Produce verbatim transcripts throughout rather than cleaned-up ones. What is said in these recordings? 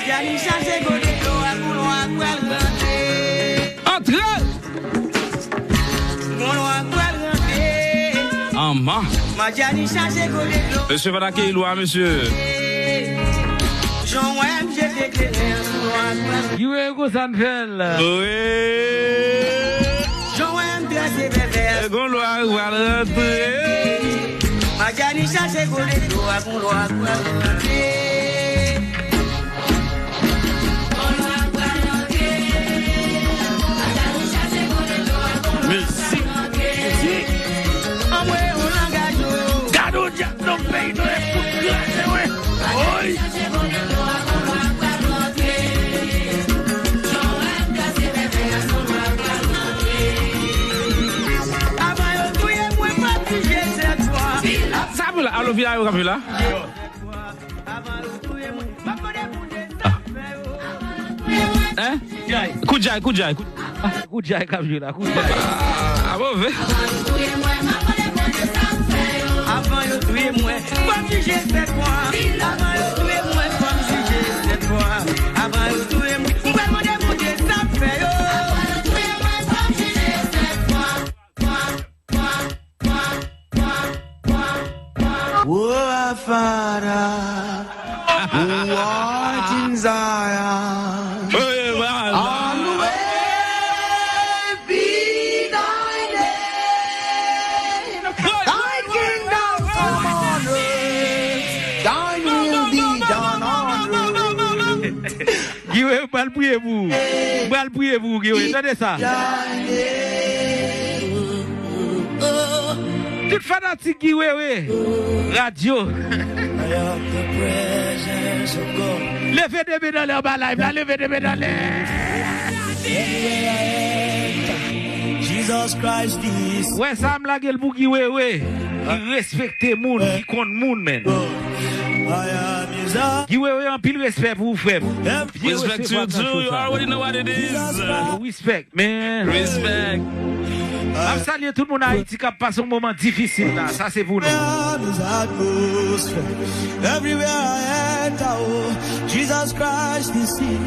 Djani chache kote dlo a, koulon a pral rantre. Antre! Koulon a pral rantre. Anman. Madjani chache kote dlo. Mesye, pa t akeyi lwa, mesye. Jan w wè m jete kleren, koulon a pral rantre. Yo, e konsa n fè l. Wi. Jan w wè m trase vèvè. E gon lwa pral rantre. Madjani chache kote dlo a, gon lwa pral rantre. Mizik. Mizik. Anmwe yon langaj yo. Gade yon djab nan peyi nou e fout kraze, wi. Oy. Avan yo touye mwen, m ap jije sèt fwa. Sa pou la, alo, vin la, yo, kanpe la. Hein? Kout djay, kout djay, kout. Kout djay k ap jwe la, kout djay. Ah, move. Avan yo touye mwen, fò m jije sèt fwa. Avan yo touye mwen, fò m jije sèt fwa. Avan yo touye mwen, m pral mande Bondye sa m fè yo. Oh, our Father, who art in Zion, hallowed be thy name. Thy kingdom come on earth, thine will be done on earth. Guy Wewe, m pral priye pou ou. M pral priye pou ou, Guy Wewe. Tande sa. Tout fanatik Guy Wewe. Radyo. Leve de men anlè anba live la. Leve de men anlè. Jesus Christ is. Wè sa, m lage l pou Guy Wewe. Ki respekte moun, ki konn moun, men. Guy Wewe, anpil respè pou ou, frè m. Respect you too. You already know what it is. Respect, man. Respect. M ap salye tout moun Ayiti k ap pase yon moman difisil la. Sa se pou nou. Everywhere I enter, oh, Jesus Christ is here.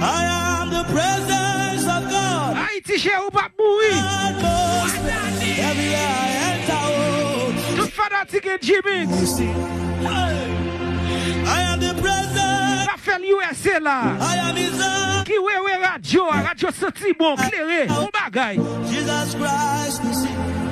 I am the presence of God. Ayiti, cheri, ou p ap mouri. Everywhere I enter, oh, tout fanatik N G Mix. I am the presence. N ap fè l U S A la. I am his own. Guy Wewe radyo a, radyo santi bon, klere, bon bagay. Jesus Christ is here.